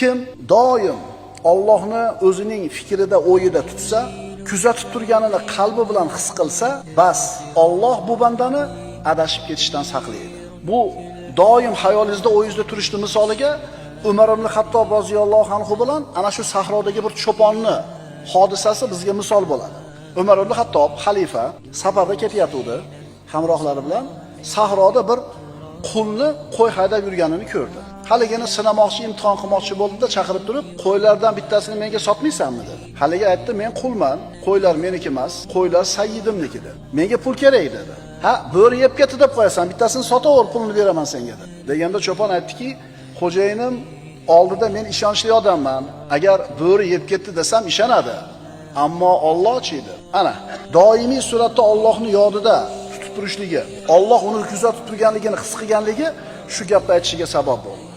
Kim doim Allohni o'zining fikrida, o'yida tutsa, kuzatib turganini qalbi bilan his qilsa, bas Alloh bu bandani adashib ketishdan saqlaydi. Bu doim xayolingizda, o'yingizda turishni misoliga Umar ibn Xattob roziyallohu anhu bilan ana shu sahrodagi bir cho'ponni hodisasi bizga misol bo'ladi. Umar ibn Xattob xalifa safarda ketayotgandi hamrohlari bilan, sahroda bir qulni qo'y haydab yurganini ko'rdi. Haligini sinamoqchi, imtihon qilmoqchi bo'ldi-da, chaqirib turib, qo'ylardan bittasini menga sotmaysanmi dedi. Haligi aytdi, men qulman, qo'ylar meniki emas, qo'ylar sayyidimniki dedi. Menga pul kerak dedi. Ha, bo'ri yeb ketdi deb qo'yasan, bittasini sotaver, pulini beraman senga dedi. Deganda cho'pon aytdiki, xo'jayinim oldida men ishonchli odamman. Agar bo'ri yeb ketdi desam ishonadi. Ammo Alloh-chi dedi. Ana, doimiy suratda Allohni yodida tutib turishligi, Alloh uni kuzatib turganligini his qilganligi shu gapni aytishiga sabab bo'ldi.